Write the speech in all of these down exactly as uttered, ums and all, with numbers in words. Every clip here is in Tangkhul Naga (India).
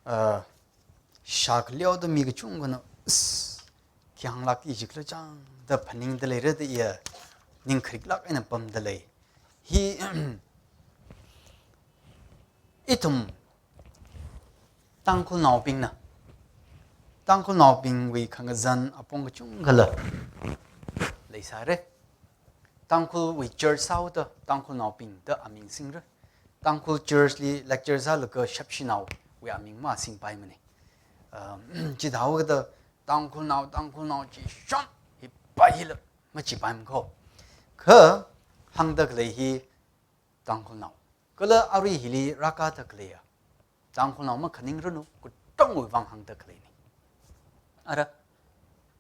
Uh, shākhaleoda mi kachungkhana, "Is, khi hānglāk i jikhala chang," da phaningda leira da iya ning khariklāk eina pamda lei. Hi, ithum Tangkhulnaobingna, Tangkhulnaobingwui khangazan apong kachungkhala leisāra. Tangkhulwui church sāhaoda Tangkhulnaobing da aming singra. Tangkhul church li lecture sālaga shapshinaowui aming masingpaimana. Um, chithāhaoda Tangkhulnao, Tangkhulnao chi shong hi pai hila machipaimana ko. Kha hāngda khalei hi Tangkhulnao. Kala arui hili rākada khaleiya Tangkhulnao makhaningranu, katongwui vang hāngda khaleina. Ara,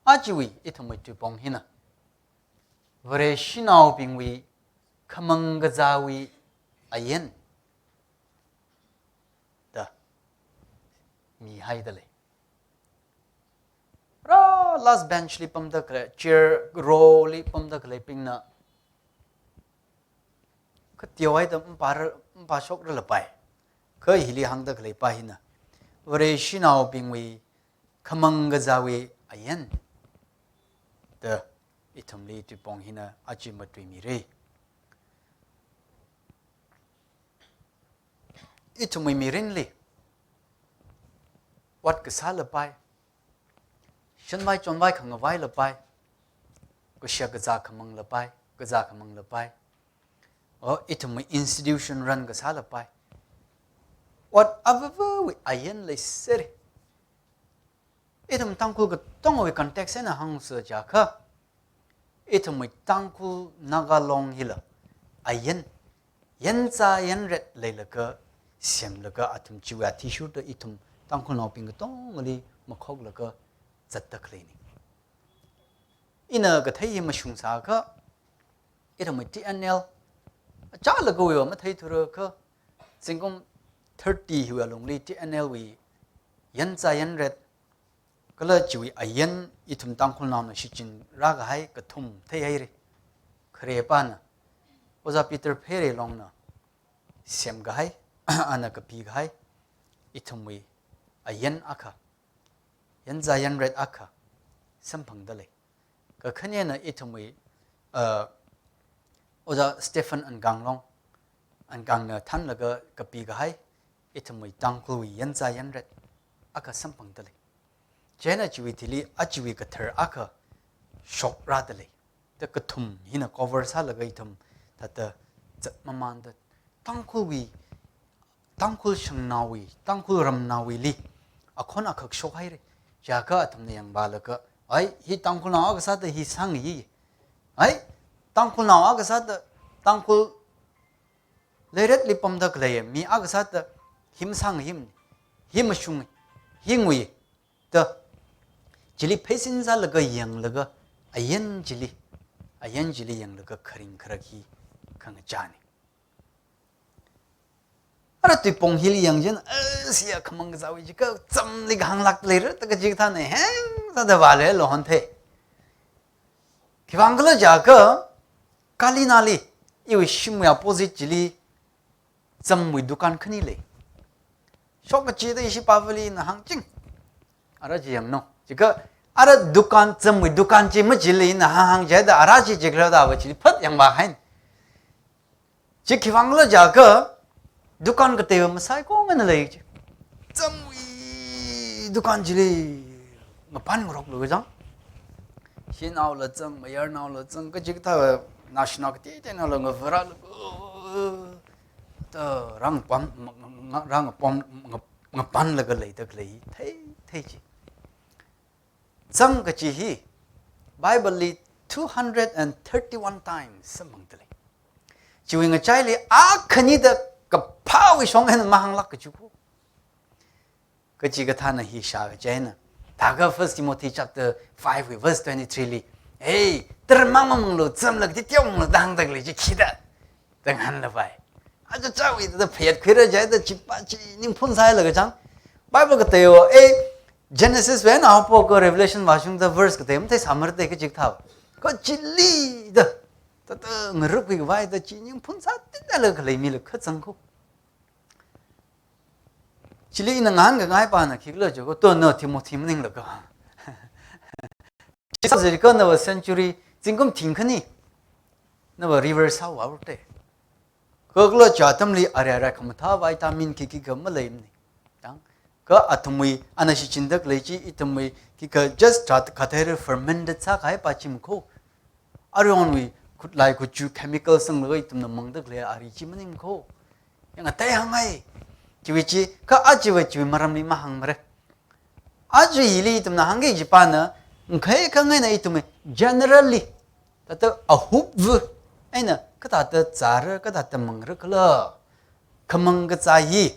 ajawui ithumwui tuipong hina Vareshinaobingwui khamang kazāwui ayan da mihaida lei. Rā last bench li pamda khalei, chair row li pamda khaleibingna kateohaida mapāra, mapāshokra lapai. Kha hili hāngda khaleipa hina Vareshinaobingwui khamang kazāwui ayan da ithumli tuipong hina aja matuimira. Ithumwui mirinli ot kasā lapai, shanvai chonvai khangavai lapai, kashak kazā khamang lapai, kazā khamang lapai, o ithumwui institution run kasā lapai, ot avāvawui ayan leisera. Ithum Tangkhul katongawui context eina hāngsa jiakha, ithumwui Tangkhul Naga Long hila ayan, yanzā yanret leilaga semlaga athum chiwui athishurda ithum Tangkhulnaobing katongali makhoklaga zatda khaleina. Ina kathei hi mashungsākha, ithumwui T N L, achālagawui va matheithura kha, zingkum thirty hiwui alungli T N L wui yanzā yanret, kala chiwui ayan ithum Tangkhulnaona shichinrākahai kathum theihaira. Kharepana Ojā Peter Pherei Longna semkahai, ana kapikahai, ithumwui ayan akha, yanzā yanret akha samphangda lei. Kakhanena ithumwui, uh, Ojā Stephen Angkang Long, Angkangna thanlaga kapikahai, ithumwui Tangkhulwui yanzā yanret akha samphangda lei. Chieina chiwui thili ajawui kathar akha shokrada lei. Da kathum hina cover sālaga ithum thāda zatmamanda Tangkhulwui, Tangkhul shangnaowui, Tangkhul ramnaowuili akhon akhak shokhaira. Jiakha athumna yangvālaga, ai, hi Tangkhulnao akha sāda hi sāngayi. Ai, Tangkhulnao akha sāda Tangkhul leiretli pamda khalei mi akha sāda hi masāngayi, hi mashunga, hi ngui da chili pheisin sālaga yanglaga, ayan chili, ayan chili yanglaga kharing kharak hi khangachāna. Ara tuipong hili yang chieina, eh, siya khamang kazāwui jiakha chamli kahānglāk leira, da kaji kathāna heng sāda vālei lo hon thei. Khivang khala jiakha, Kalina li, iwui shimwui opposite chili, chamwui dukan khani lei. Shok kachida ishi pāvali na hāngching. Ara chi yangno. Jiakha, ara dukan, chamwui dukan chi machili na hāng hāngchaida, ara chi chikhala da va chili phat yangvāhaina. Chi khivang khala jiakha, dukan kateiva masaikomana lei chi. Chamwui dukan chili mapānngaroklu kachang. Shanaola chang, mayarnaola chang, kaji kathā naoshinao kateitenaola ngavārālu, da rāngapam, nga-, nga-, rāngapam, nga-, ngapamlaga leida khalei thei, thei chi. Chang kachi hi Bible li two hundred and thirty-one times samphangda lei. Chiwui ngachaili akhani da kaphāwui shong eina mahānglāk kachi ko. Kachi kathāna hi shā kachaina. Thākha First Timothy chapter five wui verse twenty-three li, "Hey, tara mamanglu, chamlaga teoteomanglu," da hāngda khalei chi khi da, da ngahānlapai. Aja chawui da phayat khuira jihaida chi pa chi ningphun sāhailaga chang. Bible kateiva, eh, Genesis wui eina haophokka Revelation vāshungda verse katei matheisāmara da kaji kathā. Kha chili da, thāda ngarupkhui khavai da chi ningphun sātitlaga khalei mila kachang ko. Chili ina ngahānkhangai pana khikhala jiakha, to na Timothy maninglaga. Chi sāzirikha nava century zingkum thingkhani, nava reverse sāhaowa te. Kha kala chi atamli arei arei khamathā vitamin khikha maleimana. Tang, kha athumwui, ana shichinda khalei chi, ithumwui, khikha just chat khathei fermented sākahai pa chi makho. Aruihonwui khutlai khuchu chemical sanglaga ithumna mangda khalei ari chi maningkho. Yang atai hāngngai. Chiwui chi, kha aja chiwui maramli mahāngmara. Aja hili ithumna hāngki kaji pana, ngakhai khangaina ithumwui generally, thāda ahupva eina kathāda zāra, kathāda mangra khala, khamang kazā hi,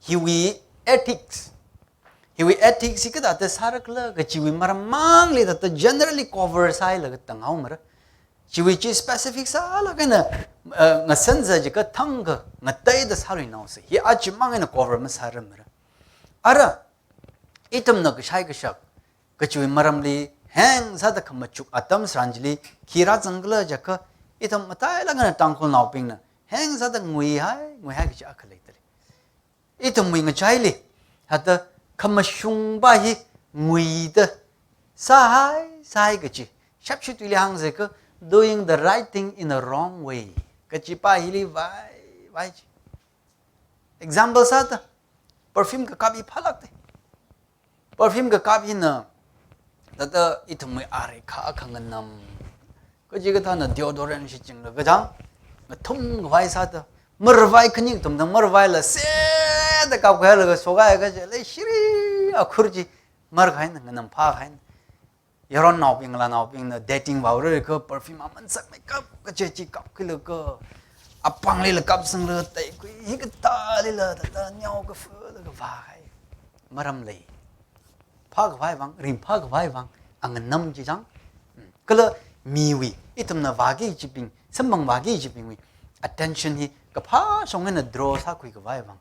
hiwui ethics, hiwui ethics hi kathāda sāra khala kajiwui maram mangli thāda generally cover sāhailaga tanghaomara. Chiwui chi specific sālaga eina, eh, ngasanza jiakha thangkha ngateida sāluinaosa. Hi aja mang eina cover masārarmara. Ara, ithumna kashai kashak kajiwui maramli heng sāda khamachuk atam tharan chili khi rāzang khala jiakha, ithum matailāk eina Tangkhulnaobingna heng sāda nguihai, nguihai kaji akha leidalei. Ithumwui ngachaili, thāda khamashung pa hi nguida sāhai, sāhai kaji. Shapshi tuili hāngsa kha, doing the right thing in a wrong way kaji pa hili vai, vai chi. Example sāda, perfume kakap hi phālāk te. Perfume kakap hina, thāda ithumwui ari kha khanganam, kachikathāna deodorant shichinlaga chang, ngathum khavai sāda, maravai khani kathum tang maravaila, seda kapkahailaga sokhai kaji, leishiri akhur chi markahaina, nganam phākahaina. Yaronnaobing, ngalānaobingna dating vaorarikha perfume aman sakmei kap kaji chi kapkhuilaga, apānglila kapsanglaga, teikhui hikathālila, thāda neokafalaga vāhai. Maram lei. Phākhavai vang, ringphākhavai vang, anganam chi chang. Mm. Kala miwui, ithumna vāki kajibing, samphang vāki kajibingwui attention hi kaphā shong eina draw sākhuikhavai vang.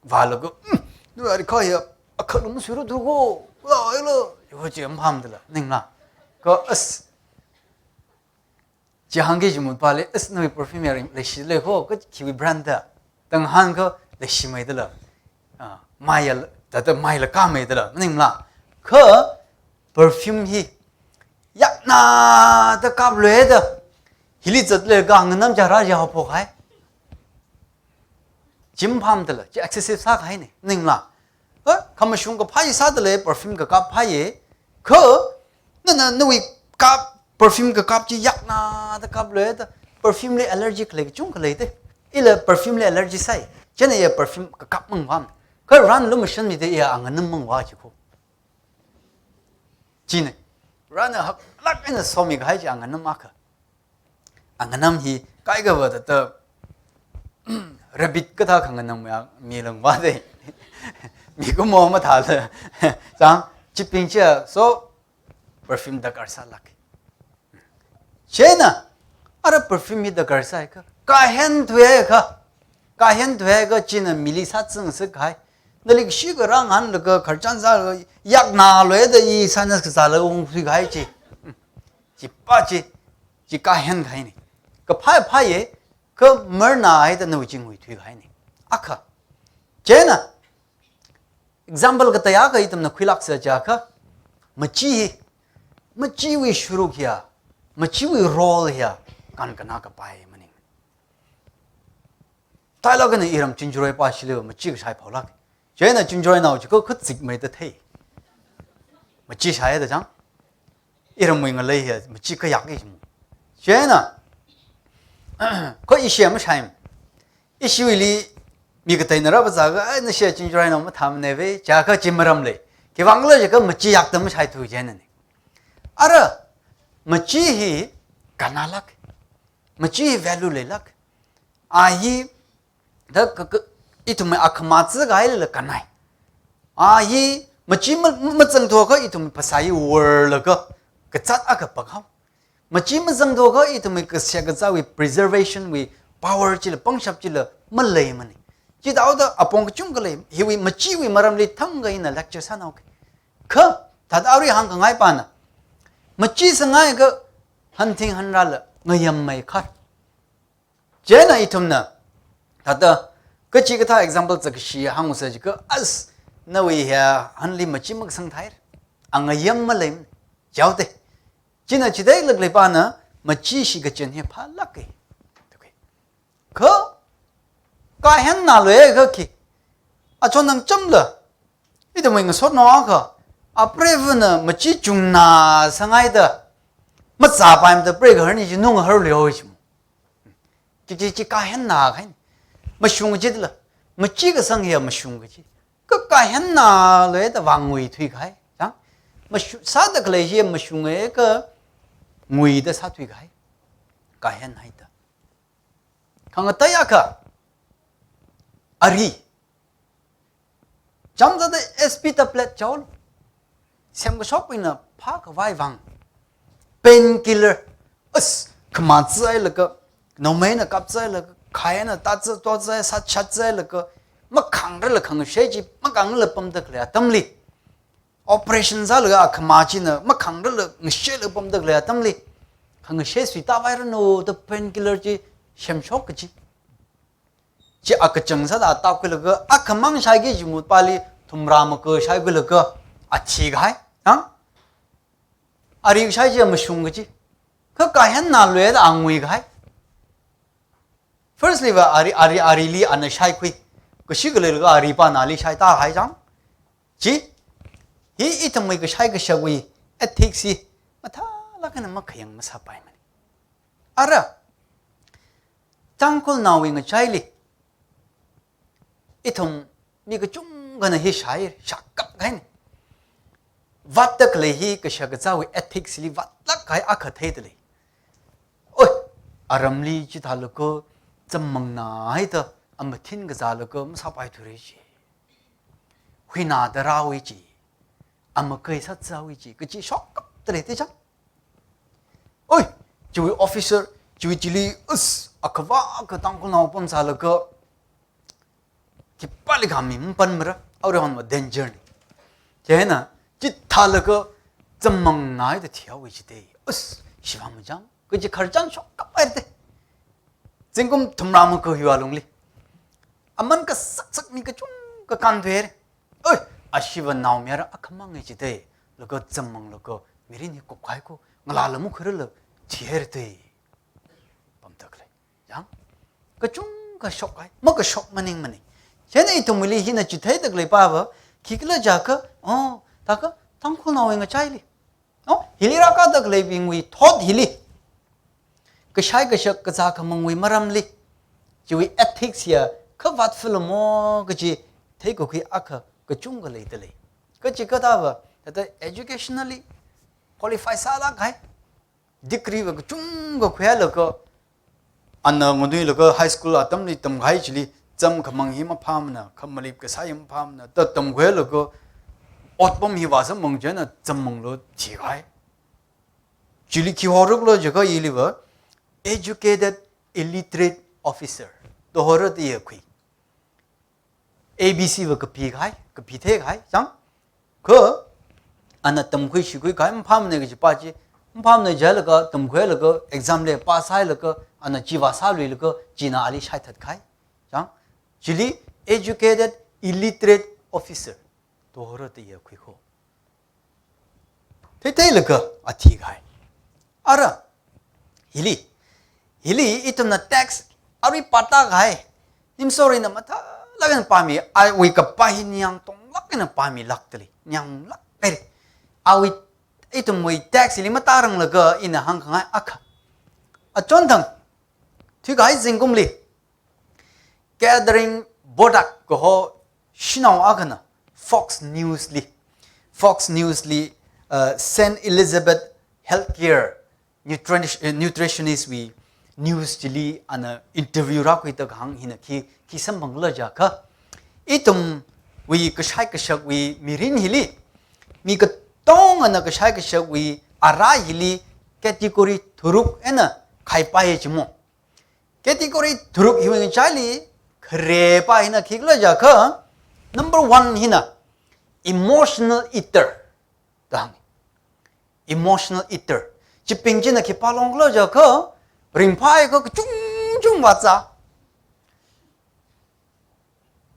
Vālaga, mm, nawui ari kha hi akha lum suru thuko, la, la, yo chi amphamdala, ningla. Kha as, chi hāngki kaji mut pali, as nawui perfume ya ring, leishilei kho, kha khiwui brand da. Tang hāngkha leishimeidala. Ah, maiya, thāda maila kāmeidala, maningla. Kha perfume hi yakna da kapluida, hili zatlaga nganam chara ja haophokhai. Chi amphamdala, chi excessive sākahaina, maningla. Ha, khamashung kaphā hi sādalei, perfume kakap phāya. Kha, nana, nawui kap, perfume kakap chi yakna da kapluida, perfume li allergy khalei kachungkha lei te. Ila perfume li allergy sai. Chieina ya perfume kakap mangvāmana. Kha Varena lumashanmida ya anganam mangvā chi kho. China, Varena haklāk eina somikahai chi anganam akha. Anganam hi kaikha va thāda, rabbit kathā khanganam ya mi langva de. Mikumo mathāla. Chang, chibing chiya, so, perfume darkar sālāk. Chieina, ara perfume hi darkar sāhaiakha, kahen thuihaiakha, kahen thuihaiakha china mili sāzangsakhai. Nali kashi kharā ngahānlaga khararchan sālaga yaknaluida i sinus kazālaga ungthuikahai chi. Chi pa chi, chi kahenkahaina. Kaphā phāya, kha marnahaida nawui chi nguithuikahaina. Akha. Chieina, example kateiya akha ithumna khuilāksa jiakha, machi hi, machiwui sharuk hiya, machiwui role hiya, kankana kapai maning. Tailāk eina iram chingjaroi pa shili machi kashai phaolāk. Chieina chingjaroinao chi kha khutzikmeida thei. Machi shaiya da chang. Iramwui ngalei hiya machi kayāka chi mo. Chieina, kha ishi mashai. Ishiwuili mi kateina rāvāzākha, ai, nashi chingjaroinao mathāmana ve, jiakha chi maram lei. Khiwuivang khala jiakha machi yakda mashaithu jieinana. Ara, machi hi kannalāk. Machi hi value leilāk. A hi, da ka, ka, ithumwui akhama zakahailala kannai. A hi, machi ma, ma, mazangthuakha ithumwui phasā hi worlaga, kazat akha pakhao. Machi mazangthuakha ithumwui kashak kazāwui preservation wui power chila, pangshap chila maleimana. Chithāhaoda apong kachungkha lei, hiwui machiwui maramli thangkha ina lecture sānaoke. Kha, thāda arui hāngkhangai pana, machi sangaiakha hanthing hanrala ngayammeikha. Chieina ithumna, thāda, Kachikathā example zakkashi hāngsa jiakha, as, nawui hi hanli machi makasang thai. Angayam malei, jaote. China chithei laklei pana machi shikachin hi phālāke. Okay. Kha, kahennā loi kha khi. Achon nang chamla. Ithumwui ngasotnao akha, apreivana machi chungnā sāngaida, mazāpaimada preigaharni chi nungaharlui haowa chi mo. Chi, chi, chi kahennā kahaina. Mashung kajila. Machi kasang hiya mashung kaji. Kha kahennā loida vāngui thuikahai. Chang? Mashu-, sāda khalei hiya mashung e kha nguida sāthuikahai. Kahen haida. Khangatei akha. Ari. Chamzada S P tablet chao. Semkashok eina phākhavai vang. Painkiller. As, khamā zailaga, nomeina kap zailaga, khaina ta zai, to zai, sat, shat zailaga, makhangrarla khangashei chi, makhangrarla pamda khalei atamli. Operation sālaga akhama china makhangrarla ngasheilaga pamda khalei atamli. Khangashei sui tāvairanu da painkiller chi semshok kaji. Chi akachang sāda tākhuilaga, akhamang shaiki jimut pali thumra maka shaikhuilaga, athikahai. Hang? Ari shai chi mashung kaji. Kha kahennā loida anguikahai. Firstly va ari, ari, arili ana shaikhui. Kashi khalei laga aripana ali shaitāhai chang. Chi, hi ithumwui kashai kashakwui ethics hi mathālāk eina makhayang masāpaimana. Ara, Tangkhulnaowui ngachaili, ithum mi kachungkhana hi shai, shākap kahaina. Vātda khalei hi kashak kazāwui ethics li vātlāk kahai akha theida lei. Oi, aramli chithālaga, zam mangnā haida, amathin kazālaga, masāpaithura chi. Huinada rāhaowa chi. Amakai sāzāhaowa chi. Kachi shokkapda lei te chang. Oi, chiwui officer, chiwui chili, us, akhava akha Tangkhulnao pamsālaga, khipālikha mi mapanmara, aruihon ma danger na. Chieina, chithālaga, zam mangnā haida thihaowa chi te. Us, shiva machang. Kaji khararchan shokkap haira te. Zingkum thumra maka hiwui alungli. Aman kasaksak mi kachungkha kānthuihaira. Oi, ashiva naomayara akhamang e chi te. Laga zam manglaga mirin hi kupkahai ko, ngalāla makhuirarla thihaira te. Pamda khalei. Yang? Kachungkha shokkahai. Makashok maningmana. Chieina ithumwuili hina chitheida khalei pava, khikhala jiakha, oh, thākha, Tangkhulnaowui ngachaili. Oh, hili rākāda khaleibingwui thot hili. Kashai kashak kazā khamangwui maramli. Chiwui ethics ya kha vātfilamo kaji theikakhui akha kachungkha leida lei. Kachikathāva, thāda educationally qualify sālāk kahai. Degree va kachungkha khuilaga, ana nganuilaga high school atamli tamkahai chili, zam khamang hi maphāmana, khamalip kasā hi maphāmana, da tamkhuilaga, otpam hi vāsāmang chieina zam manglo thikahai. Chili khi horuklo jiakha iliva, educated illiterate officer. Da hora da ya khui. A B C va kapikahai, kapitheikahai, chang? Kha, ana tamkhui shikhui kahai maphāmana kaji pa chi, maphāmana jilaga, tamkhuilaga, exam li pass hailaga, ana chi vāsāluilaga, china ali shaithatkahai, chang? Chili educated illiterate officer. Da hora da ya khui ko. Theitheilaga athikahai. Ara, hili, hili ithumna tax arui pātākahai. Nimsorina mathālāk eina pāmi, awui kapā hi ningyāng tonglāk eina pāmilākda lei, ningyānglāk haira. Awui, ithumwui tax hili matāranglakha ina hāngkhangai akha. Achonthang, thuikahai zingkumli, Katherine Bodak kaho shanao akhana Fox News li, Fox News li, uh, Saint Elizabeth Healthcare nutrition-, uh, nutritionist wui news chili ana interview rākhuida kahāng hina khi, khi samphangla jiakha, ithumwui kashai kashakwui mirin hili, mi katongana kashai kashakwui ara hili category tharuk eina khaipai chi mo. Category tharuk hiwui ngachaili, kharepā hina khikhala jiakha, number one hina, emotional eater. Da hānga. Emotional eater. Chibing china khipā longkhala jiakha, ringphāakha kachungchung vāzā.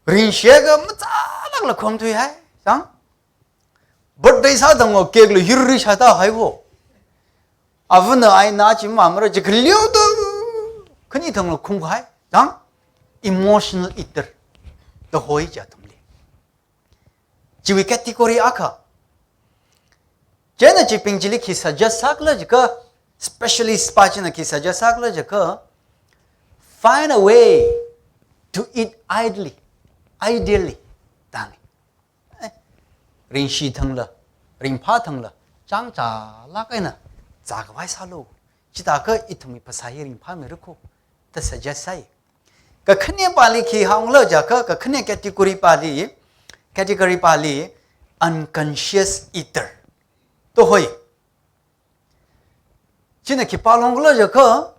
Ringsheka machālakla khum thuihai. Chang? Birthday sātangva cake la hirri shātāhaiwo. Avana ai na chi mamara chi khaliuda khani thangla khumkahai. Chang? Emotional eater. Tuhoi chi athumli. Chiwui category akha. Chieina chibing chili khi suggest sākhala jiakha, specialist pa china khi suggest sākhala jiakha, find a way to eat ideally, ideally, da hānga. Eh, ringshi thangla, ringphā thangla, chang chālak eina zākhavai sālu. Chithākha ithumwui phasā hi ringphāmira kho, da suggest sāi. Kakhane pali khi hāngkhala jiakha, kakhane category pali, category pali unconscious eater. Tuhoi. China khipā longkhala jiakha,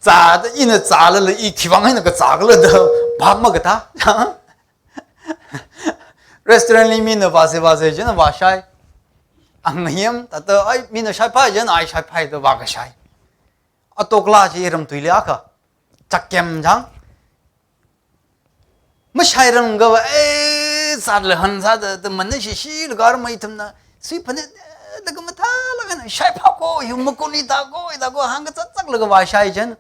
zāda ina zālala i khiwuivang eina kazākhala da bhap makathā. Restaurant li mina vāse vāse china vāshai. Angayam, thāda ai mina shaiphai china ai shaiphai da vākashai. Atokla chi iram tuili akha. Chakyam chang. Mashairanglakha, eh, sātla han sāda, da mana shishilaga armei ithumna, sui phane, da kamathālak eina, shaiphā kho, yu makuni ta kho, ita kho, hāngkazat zaklaga vāshai china.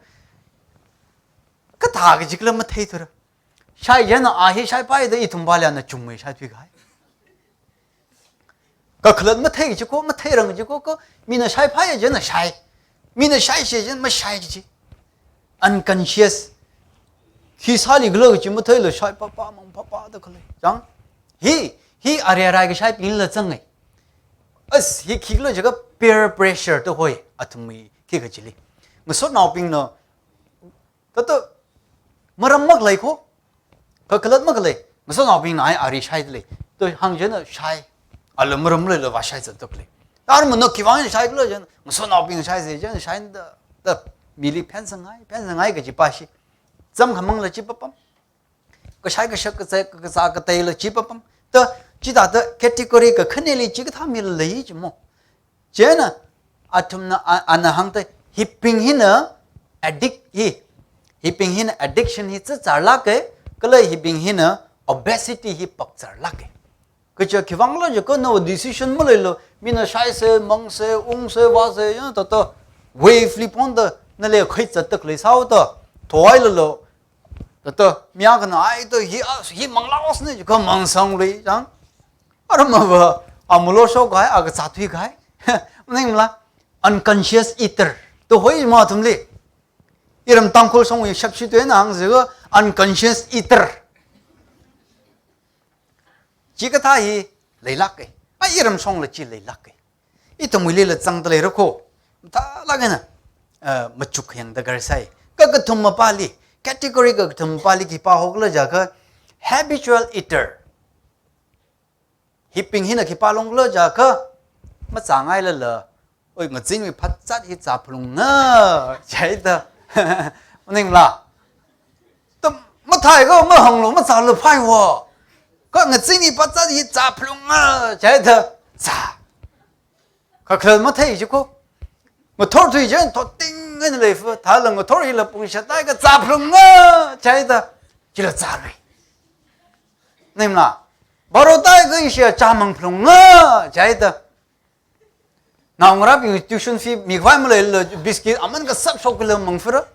Kathā kajikla matheithura. Shai china a hi shaiphai da ithum pali ana chungmei shaithuikahai. Kakhalat mathei kaji kho, matheirang kaji kho, kha mina shaiphai china shai. Mina shaise china mashai kaji. Unconscious. Khi sālikhala kaji matheila shai papa, mang papa da khalei. Chang? Hi, hi arei arai kashaibingla zangngai. As, hi khikhala jiakha peer pressure tuhoi athumwui khikha chili. Ngasotnaobingna, thāda, maram makhalei kho. Kakhalat makhalei. Ngasotnaobingna ai ari shaidalei. To hāng china shai. Ala maram leila vāshai zatdalei. Armana khiwuivang shaikhala china, ngasotnaobing shaise china shaida, da mili phensanghai, phensanghai kaji pa shi. Zam khamangla chi papam. Kashai kashak kazā, kazā kateila chi papam. Da, chithāda category kakhaneli chikathā mila lei chimo. Chieina, athumna a-, ana hāngda, hibing hina addict hi, hibing hina addiction hi zazarlaka, kala hibing hina obesity hi pakzarlaka. Kaja khiwuivangkhala jiakha nawui decision maleila, mina shaise, mangse, ungse, vāse, ya, thāda, wave li ponda, nale khui zatda khalei sāhaoda, thohailala, thāda, mi akhana ai to hi, a, hi manglaosne jiakha mangsanglui, chang. Armava, amalo shokhai, aga zathuikhai. Maningla, unconscious eater. Tuhoi ma athumli. Iram Tangkhul songwui shapshi tuina hāngjiakha, unconscious eater. Chikathā hi leilaka. Ai iram songla chi leilaka. Ithumwuilila zangda leira kho. Mathālak eina, eh, machuk khayang darkar sai. Kakathuma pali, category kakathuma pali khipā hokhala jiakha habitual eater. Hibing hina khipā longkhala jiakha, mazāngailala, oi, ngazinwui phazat hi zāphalunga, jihaida. Maningla. Tam, matheiakha mahānglu, mazālu phaiwa. Kha ngazinwui phazat hi zāphalunga, jihaida. Zā. Kakhalat mathei chi kho. Ngathor thui china thoting eina leifa, thāla ngathor hila pung shātaiakha zāphalunga, jihaida. Chila zālui. Maningla. Baro tāikha ishi chā mangphalunga, jihaida. Naongarābing tuition fee mikhavai maleila biscuit aman kasāp shokla mangphara.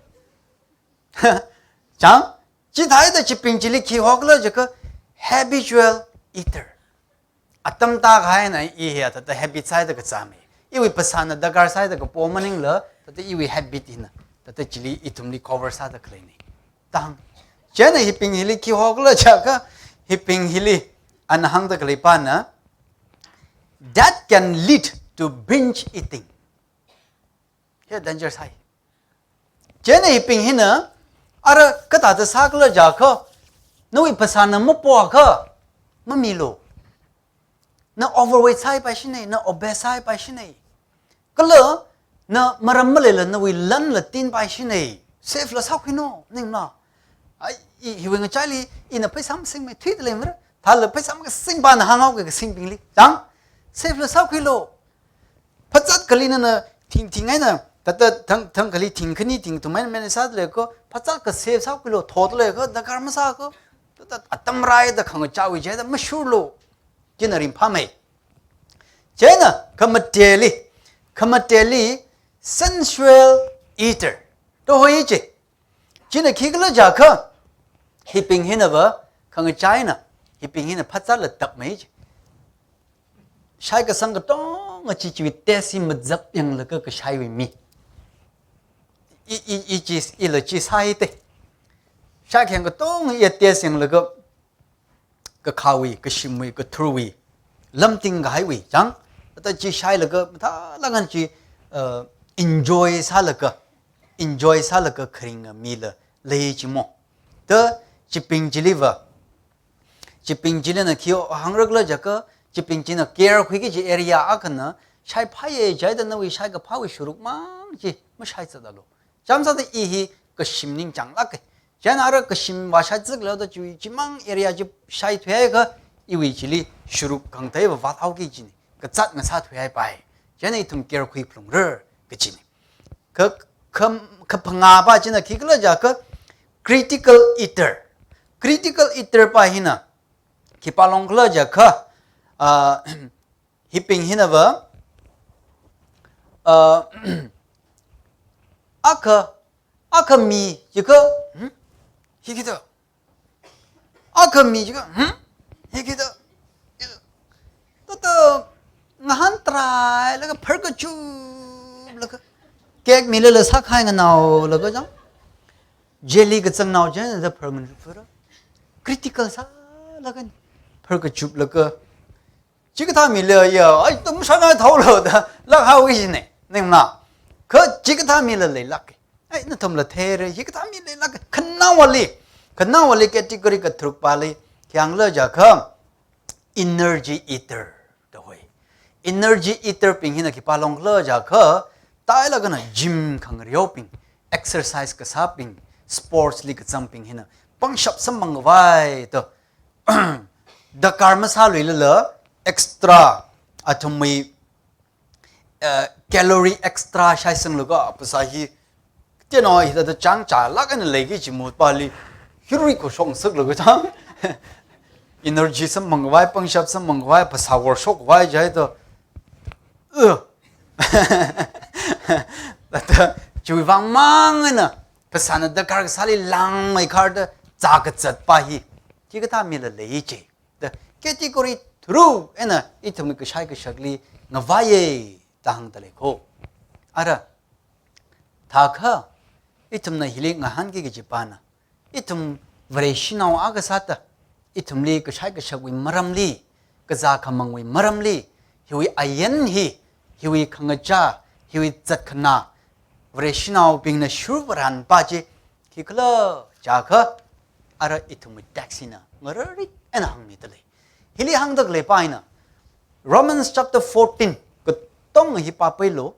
Chang, chithāhaida chibing chili khi hokhala jiakha habitual eater. Atam tākahai eina i hi thāda habit sāhaida kazāmei. Iwui phasāna darkar sāhaida kapo maningla, thāda iwui habit hina, thāda chili ithumli cover sāda khaleina. Tang. Chieina hibing hili khi hokhala jiakha, hibing hili ana hāngda khalei pana, that can lead to binge eating. Hi danger sai. Chieina hibing hina, ara kathāda sākhala jiakha, nawui phasāna mapoakha, mamilu. Na overweight sāhaipaishina, na obese sāhaipaishina. Kala, na maram maleila nawui lanla tinpaishina. Save la sākhuino, maningla. Ai, i, hiwui ngachaili, ina pheisā masingmei thuida leimara. Thāla pheisā makasingpana hānghaoki kasingbingli. Chang, save la sākhuilu. Phazat kali nana thingthing eina, Thāda thang, thang khali thing khani thing kathum eina manage sāda lei ko, phazā kasā sākhuilo, thot lei ko, darkar masā ko, thāda atam rāida khangachāwui chida mashurlo, china ringphāmei. Chieina, khamateli, khamateli, sensual eater da hoi chi. China khikhala jiakha, hibing hinava, khangachāna, hibing hina phazāla tapmei chi. Shai kasang katonga chi chiwui taste hi mazap yanglaga kashaiwui mi. I, i, i chi, ila chi sāhaite. Shai khayang katonga i taste yanglaga, kakhawui, kashimwui, kathurwui, lamting kahaiwui chang, ata chi shailaga, mathālāk eina chi, uh, enjoy sālaga, enjoy sālaga kharinga mila lei chi mo. Da chibing chiliva, chibing chilina khi hāngrakhala jiakha, chibing china care khuiki kaji area akhana, shaiphāya jida nawui shaikaphāwui shurukmang chi mashaizatlo. Chānsāda i hi kashim ningchānglāka. Chieina ara kashim vāshai ziklo da chi, chimang area chi shaithuiakha iwui chili shuruk khangateiva vāthaoki kajina. Kazāt ngasāthuihaipai. Chieina ithum care khuiphalungra kajina. Kha, kha, khaphangāpa china khikhala jiakha critical eater. Critical eater pa hina khipā longkhala jiakha, ah, hibing hinava, ah, akha, akha mi jiakha, hmm? Hi khida. Akha mi jiakha, hmm? Hi khida. Thāda ngahāntharailaga pharkachuplaga, cake milala sākhai nganaolaga chang, jelly kazangnao china da pharngachup phara. Critical sālaga pharkachuplaga, chikathā mila ya, ai, tum shana thaolo da lākhaoki kajina, ningna. Kha chikathā mila leilāka. Ai, nathumla theira, chikathā mi leilāka. Khanaowali, khanaowali category katharukpali, khi hāngkhala jiakha energy eater da hoi. Energy eater bing hina khipā longkhala jiakha, thālāk eina gym khangareobing, exercise kasābing, sports li kazangbing hina pangshap samphang khavai da, darkar masāluilala extra, athumwui, eh, calorie extra shaisanglaga, phasā hi, teno hithāda chāngchālāk eina leiki kaji mutpali, hirui khuishok ngasaklaga chang, energy samphang khavai, pangshap samphang khavai, phasā worshok khavai jida, uh. Thāda chiwui vāngmang eina, phasāna darkar kasāli langmeikharda zākazatpa hi, chikathā mila lei chi. Da category tharuk eina ithumwui kashai kashakli ngavaiya da hāngda lei ko. Ara, thākha, ithumna hili ngahānki kajipana, ithum Vareshinao akha sāda, ithumli kashai kashakwui maramli, kazā khamangwui maramli, hiwui ain hi, hiwui khangachā, hiwui zatkhanā, Vareshinaobingna shurvaranpa chi khikhala jiakha, ara ithumwui text hina ngararik eina hāngmida lei. Hili hāngda khaleipa hina, Romans chapter fourteen, katonga hi pāpailo,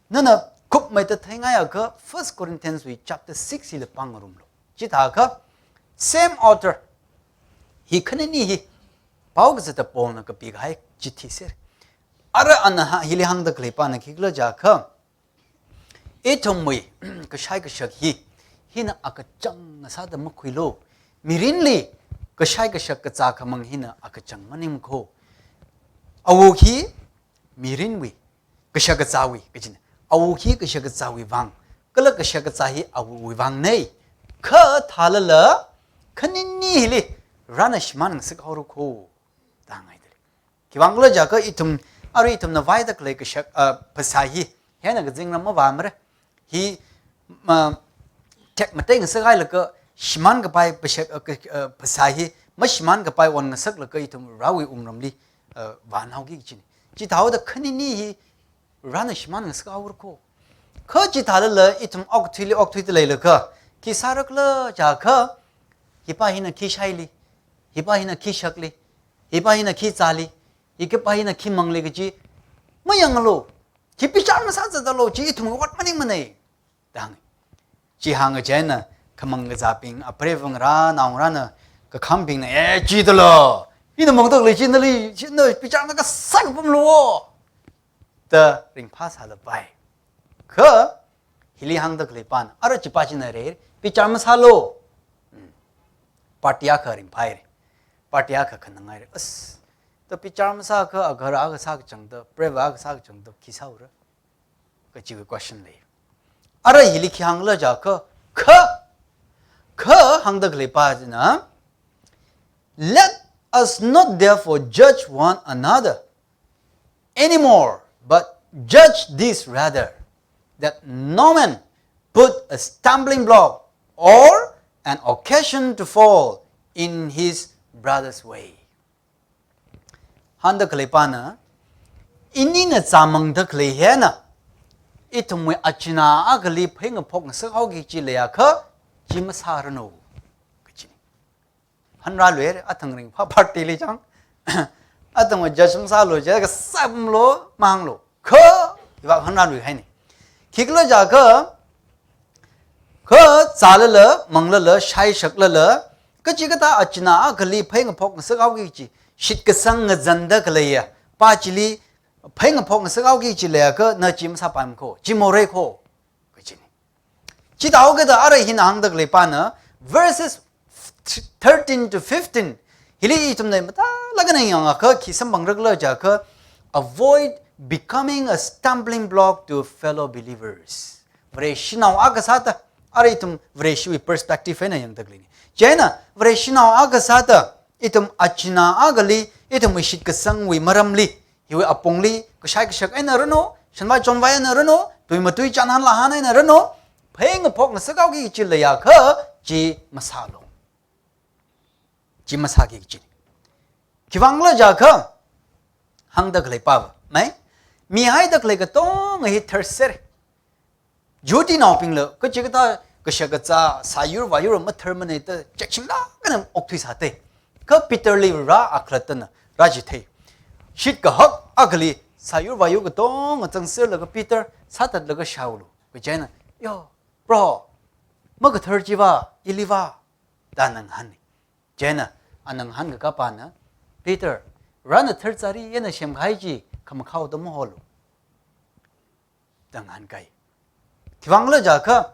nana khupmeida theingai akha First Corinthians wui chapter six hila pāngarumlo. Chithākha, same author, hi khanini hi, pao kazata Paulna kapikahai chithi ser. Ara ana ha, hili hāngda khaleipana khikhala jiakha, ithumwui kashai kashak hi, hina akachang ngasāda makhuilo. Mirinli kashai kashak kazā khamang hina akachang maningkho. Awo hi mirinwui, kashak kazāwui, kajina. Awo hi kashak kazāwui vang, kala kashak kazā hi awowui vangna. Kha thālala, khanini hili, Varena shimān ngasakhaora kho, da hāngngaida lei. Khiwuivang khala jiakha ithum, arui ithumna vaida khalei kashak, ah, phasā hi, hieina kazingram mavāmara. Hi, ma, tek matei ngasakhailaga, shimān kapai phashak, ah, ka, ah, phasā hi, mashimān kapai on ngasaklaga ithum Varewui wungramli, ah, vānaoki kajina. Chithāhaoda khanini hi, Varena shimān ngasakhaora kho. Kha chithālala ithum okathuili okthuida leilakha, khi sārakhala jiakha, hipa hina khi shaili, hipa hina khi shakli, hipa hina khi zāli, hi khipa hina khi mangli kaji mayanglo. Chi bichar masāzatlo, chi ithum ot maningmana, da hānga. Chi hānga chieina, khamang kazābing, apreiva ngarā, naongarāna, kakhambingna, "Eh, chidalo. Ina mangda khalei chi nali, chi na bichar na kasā kapamlo," da ringphā sālapai. Kha, hili hāngda khaleipana, ara chipa china re, bichar masālu. Hmm. Party akha ringphāhaire. Party akha khanangngaire. As, to bichar masākha, agar akha sākachangda, brave akha sākachangda, khi sāura? Kachiwui question lei. Ara hili khi hāngla jiakha, kha, kha hāngda khaleipa china, "Let us not therefore judge one another anymore, but judge this rather, that no man put a stumbling block or an occasion to fall in his brother's way." Hāngda khaleipana, inina zāmangda khalei hina, ithumwui achina akhali pheingaphok ngasakhaoki kachi leiakha, chi masāranu, kachini. Hāngrāluire, athang ringphā party li chang. Athangva judge masālu, judge kasā pamlu, mahānglu. Kha, iva hāngrāluihaine. Khikhala jiakha, kha zālala, manglala, shaishaklala, kachikathā achina akhali pheingaphok ngasakhaoki kachi, shitkasang ngazanda khaleiya, pa chili pheingaphok ngasakhaoki kachi leiakha, na chi masāpaimako, chi morei ko, kachini. Chithāhaokida ara hina hāngda khaleipana, verses thirteen to fifteen, hili ithumna mathālāk eina yangakha, khi samphangra khala jiakha, "Avoid becoming a stumbling block to fellow believers." Vareshinao akha sāda, ara ithum Vareshiwui perspective eina yangda khaleine. Chieina, Vareshinao akha sāda, ithum achina akhali, ithumwui shitkasangwui maramli, hiwui apongli, kashai kashak eina ranu, shanvai chonvai eina ranu, tui matui chānhān lāhān eina ranu, pheingaphok ngasakhaoki kachi leiakha, chi masālu. Chi masāki kachini. Khivangkhala jiakha, hāngda khaleipava, mai? Mihaida khalei katonga hi tharser. Jihudinaobingla, kachikathā kashakazā, sāyur vāyur matharmana da, chekchinglāk eina okthuisāte. Kha Peterli rā akhalattana, rāchithei. Shitkahak akhali, sāyur vāyur katonga zangserlaga Peter sāthatlaga shaolu. Kha chieina, "Yo, Proho, makathar chiva, iliva," da ana ngahāne. Chieina, ana ngahānkakapana, "Peter, rāna tharchari eina semkahai chi, khamakhao da maholu," da ngahānkai. Khivangkhala jiakha,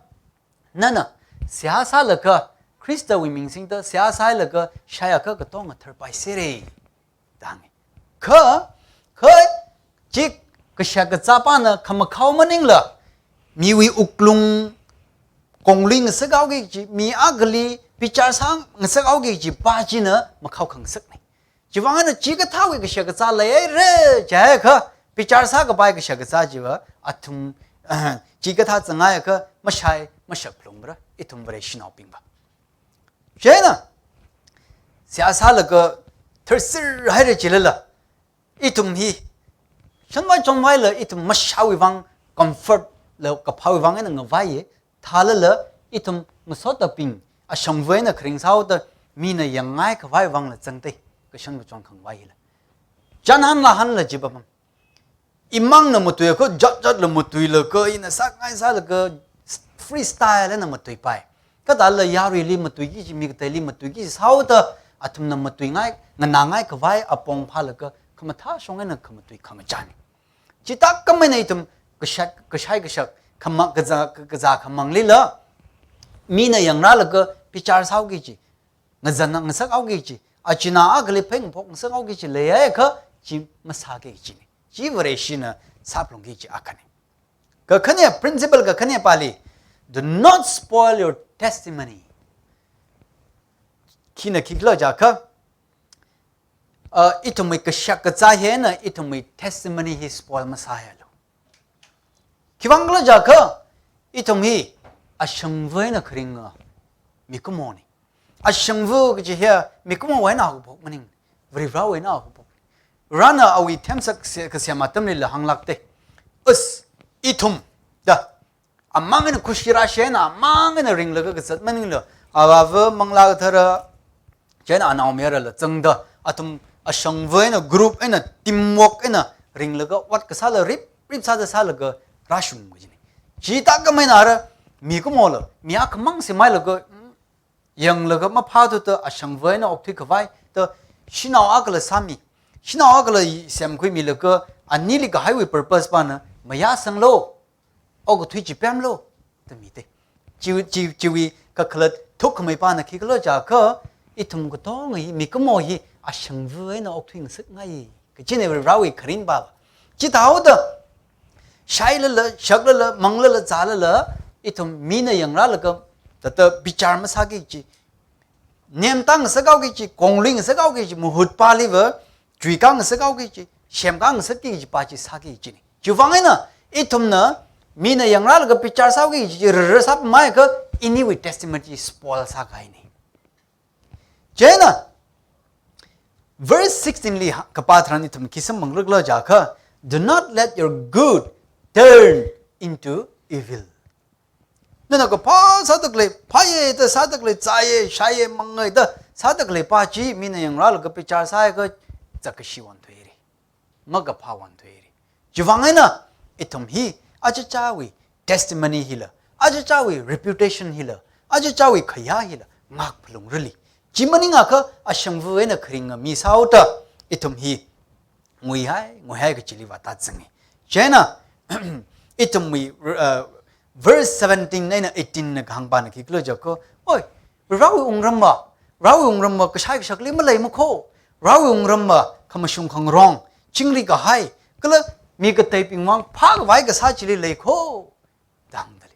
nana seihā sālaga, Khristawui ming singda seihā sālaga, shaiakha katonga tharpaisere, da hānge. Kha, kha, chi kashakazāpana khamakhao maningla, miwui wuklung konglui ngasakhaoki kachi, mi akhali bichar sā ngasakhaoki kachi pa china makhao khangasakne. Chivang eina chikathāwui kashakazā leihaire jiakha, bichar sākapai kashakazā chiva, athum, chikathā zangngaiakha, mashai, mashak phalungra, ithum Vareshinaobingva. Chieina, seihā sālaga tharser haira chilala, ithum hi, shanvai chonvaila ithum mashāwui vang, comfort la kaphāwui vang eina ngavaiye, thālala ithum ngasotabing, ashangva eina kharing sāhaoda mina yangngai khavai vangla zangte, kashan kachon khangavai hila. Chānhān lāhānla chi papam. Imangna matuiakha, jat jatla matuilaga, ina sāngai sālaga, freestyle eina matuipai. Kathāla yaruili matuiki kachi, mi kateili matuiki kachi sāhaoda, athumna matuingai, nganāngai khavai apong phālaga, khamathā shong eina khamatui khangachān. Chithākhamei eina ithum kashak, kashai kashak, khama, kazā, kazā khamanglila, mina yangrālaga bichar sāhaoki kachi, ngazan ngasakhaoki kachi, achina akhali pheingaphok ngasakhaoki kachi leiakha, chi masāki kachine. Chi Vareshina sāphalungki kachi akhane. Kakhane, principle kakhanepali, do not spoil your testimony. Khina khikhala jiakha, uh, ithumwui kashakazā hina ithumwui testimony hi spoil masāhaialu. Khivangkhala jiakha, ithum hi ashangva eina kharinga mikumone. Ashangva kachi hi mikumowui eina haokaphok maning, Varivarawui eina haokaphok. Varena awui themsak se-, kasem atamlila hānglākte. Us, ithum, da, amang eina khushi rāshi eina, amang eina ringlaga kazat maningla, Avāva, Manglā Kathara, chieina Anaomayarala zangda, athum ashangva eina, group eina, teamwork eina ringlaga, ot kasāla rip, rip sāda sālaga rāshung kachine. Chithākhamei eina ara, mikumola, mi akhamang semhailaga, mm, yanglaga maphāthuda ashangva eina okthui khavai, da shanao akhala sāmi, shanao akhala semkhuimilaga, anili kahaiwui purpose pana mayāsanglu. okathui chi pemlu, da mite. Chi, chi, chiwui kakhalat thukkhamei pana khikhala jiakha, ithum katonga hi, mikumo hi, ashangva eina okthui ngasakngai, kajina Varewui kharing pava. Chithāhaoda, shailala, shaklala, manglala, zālala, ithum mina yangrālaga, thāda bichar masāki kaji, nemtang ngasakhaoki kaji, konglui ngasakhaoki kaji, mahut paliva, chuikang ngasakhaoki kaji, semkang ngasakki kaji pa chi sāki kajina. Chiwuivang eina, ithumna, mina yangrālaga bichar sāki kaji, rara sāpamhaiakha, iniwui testimony spoil sākahaina. Chieina, verse sixteen li ha-, kapā tharan ithum khi samphangra khala jiakha, "Do not let your good turn into evil." Nana kaphā sāda khalei, phāya da sāda khalei, zāya, shaiya, manga da sāda khalei pa chi, mina yangrālaga bichar sāhaiakha, zakkashi wanthuira. Makaphā wanthuira. Chiwuivang eina, ithum hi, achichāwui testimony hila, achichāwui reputation hila, achichāwui khayā hila, ngakphalungrali. Chi maningakha, ashangva eina kharinga mi sāhaoda, ithum hi, nguihai, nguihai kachili vātazanga. Chieina, ithumwui, uh, verse seventeen eina eighteen na kahāng pana khikhala jiakha, oi, Varewui wungramva, Varewui wungramva kashai kashakli maleimako, Varewui wungramva khamashung khangarong, chingri kahai, kala mi kateibingwui vang phākhavai kasā chili leiko, da hāngdalei.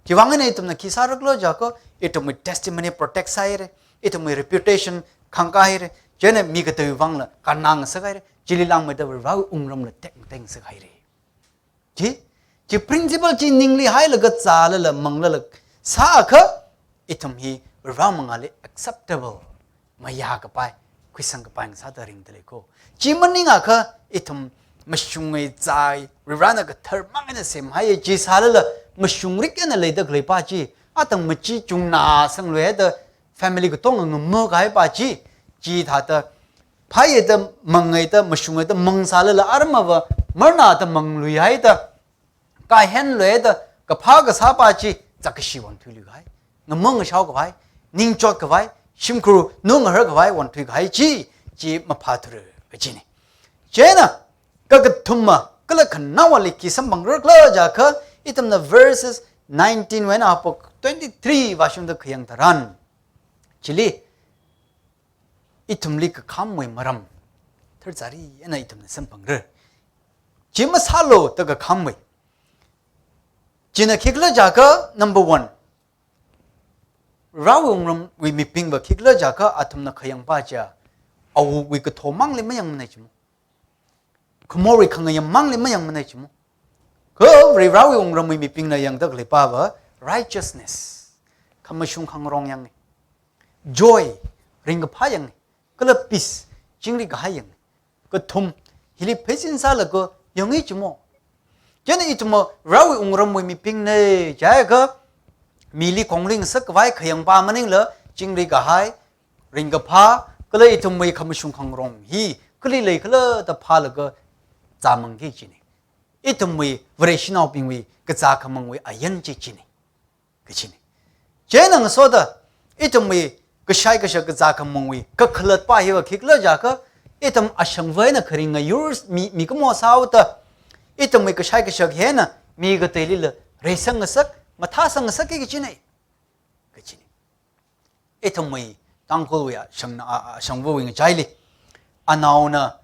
Chiwuivang eina ithumna khi sāra khala jiakha, ithumwui testimony protect sāhaira, ithumwui reputation khangkāhaira, chieina mi kateiwui vangla kannā ngasakhaira, chili langmeida Varewui wungramla tekmatei ngasakhaira. Chi, chi principle chi ningli hailaga zālala, manglala, sāakha, ithum hi Vare mangāli acceptable, mayākapai, khuisangkapai ngasāda ringdaleiko. Chi maningakha, ithum mashunga zai, Varena kathar mang eina semhaiya chi sālala, mashungrik eina leida khalei pa chi, atang machi chungnā sangluihaida, family katonga ngamakahai pa chi, chithāda, phāya da, manga da, mashunga da, mang sālala, aramava, marna da mangluihaida, kaihenluida, kaphā kasā pa chi, zakkashi wanthuiluikahai, ngamang ngashaokhavai, ningchotkhavai, shimkhur nungaharkhavai, wanthuikahai chi, chi maphāthura kajina. Chieina, kakathuma, kala khanaowali khi samphangra khala jiakha, ithumna verses nineteen wui eina haophok twenty-three vāshungda khayang tharan, chili, ithumli kakhamwui maram, tharzari eina ithumna samphangra. Chi masālu da kakhamwui. China khikhala jiakha, number one, Varewui wungramwui mibingva khikhala jiakha, athumna khayang pa chiya, awukwui kathomangli mayangmana chimo. Khamorwui khangayāmangli mayangmana chimo. Kha Varewui wungramwui mibingna yangda khalei pava righteousness, khamashung khangarong yanga. Joy, ringkaphā yanga. Kala peace, chingri kahai yanga. Kathum, hili pheisin sālaga yanga chimo. Chieina ithumva Varewui wungramwui mibingna jiakha, mili konglui ngasakkhavai khayang pa maningla, chingri kahai, ringkaphā, kala ithumwui khamashung khangarong hi, kali leikhala da phālaga zāmangki kajina. Ithumwui Vareshinaobingwui kazā khamangwui ayan chi china, kajina. Chieina ngasoda, ithumwui kashai kashak kazā khamangwui kakhalat pa hiva khikhala jiakha, ithum ashangva eina kharinga yur mi, mikumo sāhaoda, ithumwui kashai kashak hi eina mi kateilila reisang ngasak, mathāsang ngasakki kajina. Kajina. Ithumwui Tangkhulwui ashang, a, a, ashangvawui ngachaili, anaona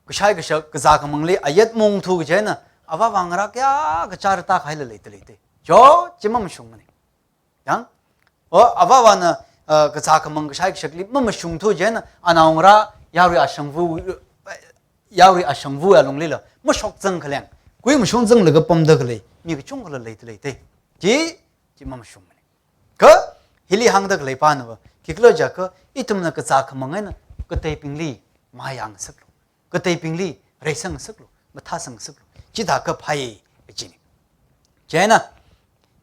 kashai kashak kazā khamangli ayat maungthu kaji eina, avāvā ngarā kayākha chara tākahaila leida leida. Cho, chi mamashungmana. Yang? O, avāvāna, uh, kazā khamang kashai kashakli mamashungthu kaji eina, anao ngarā yarui ashangva, yarui ashangva alunglila mashokzang khaleng, kuimashungzanglaga pamda khalei mi kachungkhala leida leida. Chi, chi mamashungmana. Kha, hili hāngda khalei panava khikhala jiakha, ithumna kazā khamang eina kateibingli mayāngasaklu, kateibingli reisang ngasaklu, mathāsang ngasaklu. Chithākha phāya kajina. Chieina,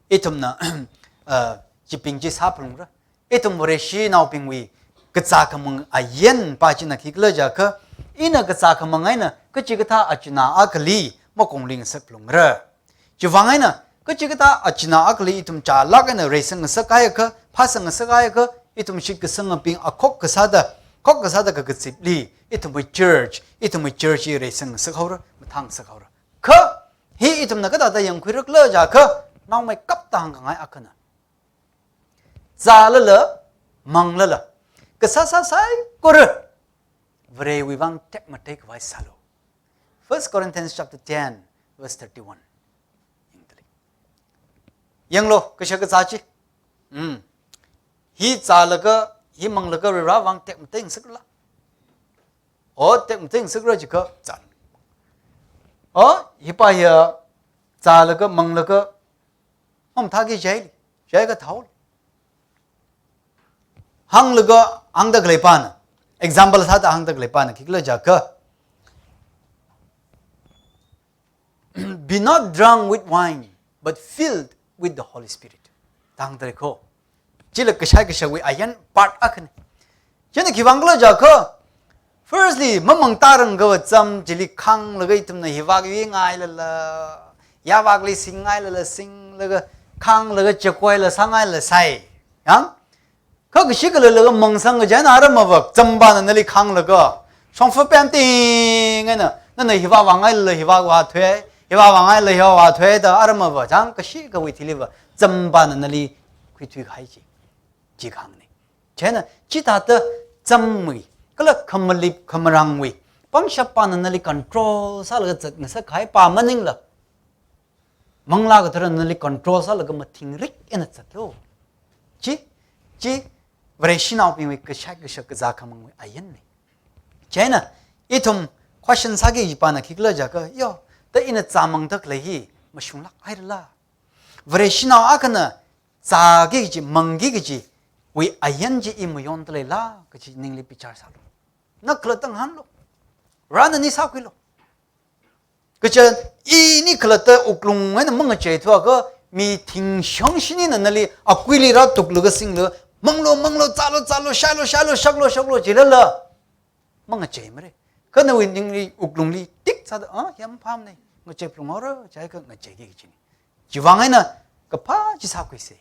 ithumna, uh, chibing chi sāphalungra. Ithum Vareshinaobingwui kazā khamang ayan pa china khikhala jiakha, ina kazā khamang eina kachikathā achinā akhali makonglui ngasaklungra. Chiwuivang eina, kachikathā achinā akhali ithum chālāk eina reisang ngasak haiakha, phāsang ngasak haiakha, ithum shitkasangabing akhok kasāda, khok kasāda kakazipli, ithumwui church, ithumwui church hi reisang ngasak haora, mathāngasak haora. Kha, Hi ithumna kathāda yangkhuirakhala jiakha, naomeikapta hāngkhangai akhana, zālala, manglala, kasāsā saikora Varewui vang tekmateikhavai sālu. First Corinthians chapter ten, verse thirty-one. Yanglu, kashak kazā chi. Mm. Hi zālaga, hi manglaga Varewui vang tekmateingasakla. O, tekmateingasakra jiakha zālu. O, hipa hiya zālaga, manglaga, mamathāki jihaili, jiakha thao. Hānglaga, hāngda khaleipana, example sāda hāngda khaleipana, khikhala jiakha, "Be not drunk with wine, but filled with the Holy Spirit." Tangdare ko. Chila kashai kashakwui ayan part akhana. China khiwui vangkhala jiakha, firstly, mamangtārang kava cham chili khanglaga ithumna hivak yuingailala, yāvakli singngailala singlaga, khanglaga chakoila sāngaila sai. Yang? Kha kashi khalalaga mangsang kaji eina aramava, champana nali khanglaga, shongfa pemting eina, nana hivak vāngailala hivak vāthui, hivak vāngailala hivak vāthui da aramava, chang kashi khavai thiliva, champana nali khuithuikahai chi, chi kahāngna. Chieina, chithāda chamwui, kala khamalip khamarangwui, pangshapana nali control sālaga zatngasakkahai pa maningla, Manglā Katharana nali control sālaga mathingrik eina zatlu. Chi, chi, Vareshinaobingwui kashai kashak kazā khamangwui ayanna. Chieina, ithum question sāki kajipana khikhala jiakha, yo, da ina zāmangda khalei hi mashunglakhairala? Vareshinao akhana zāki kaji, mangki kajiwui ayan chi i mayondaleila kaji ningli bichar sālu. Na khalatta ngahānlu. Varena nali sākhuilu. Kaja ini khalatta wuklung eina mangacheithuakha, mi thingshang shinina nali akuili rātuklaga singlaga, manglu, manglu, zālu, zālu, shailu, shailu, shaklu, shaklu jilala, mangacheimara. Kha nawui ningli wuklungli tik sāda, ah, yam phamna, ngachei phalunghaora, jiakha ngacheiki kajina. Chiwui vang eina kaphā chi sākhuisa.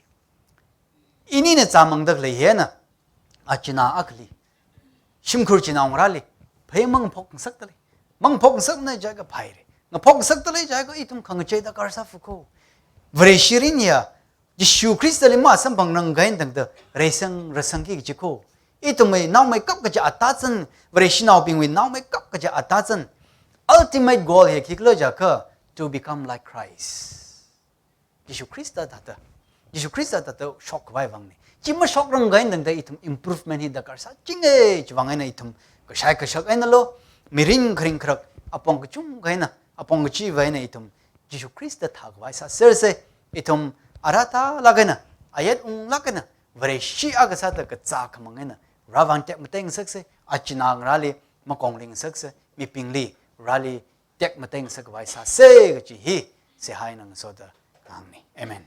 Inina zāmangda khalei hina, achina akhali, shimkhur chinaongarāli, phei mangaphokngasakdalei. Mangaphokngasakna jiakha phaira. Ngaphokngasakdalei jiakha ithum khangachei darkar sāfa ko. Vareshi mirin hiya, Jishu Khristali masamphangranglakha eina tangda reisang rasangki kaji ko. Ithumwui naomeikap kaji atazan, Vareshinaobingwui naomeikap kaji atazan, ultimate goal hi khikhala jiakha, to become like Christ. Jishu Khrista thāda, Jishu Khrista thāda shokkhavai vangna. Chi mashokranglakha eina tangda ithum improvement hi darkar sāchinga, chiwui vang eina ithum kashai kashak einalu, mirin kharing kharak, apong kachungkha eina, apong kachiva eina ithum Jishu Khrista thākhavai sāsersa, ithum arāthalāk eina, ayat unglāk eina, Vareshi akha sāda kazā khamang eina, Varewui vang tekmateingasaksa, achināngarāli makongleingasaksa, mibingli, Vareli tekmateingasakkhavai sāsa kaji hi, seihā eina ngasoda kahāngna. Amen.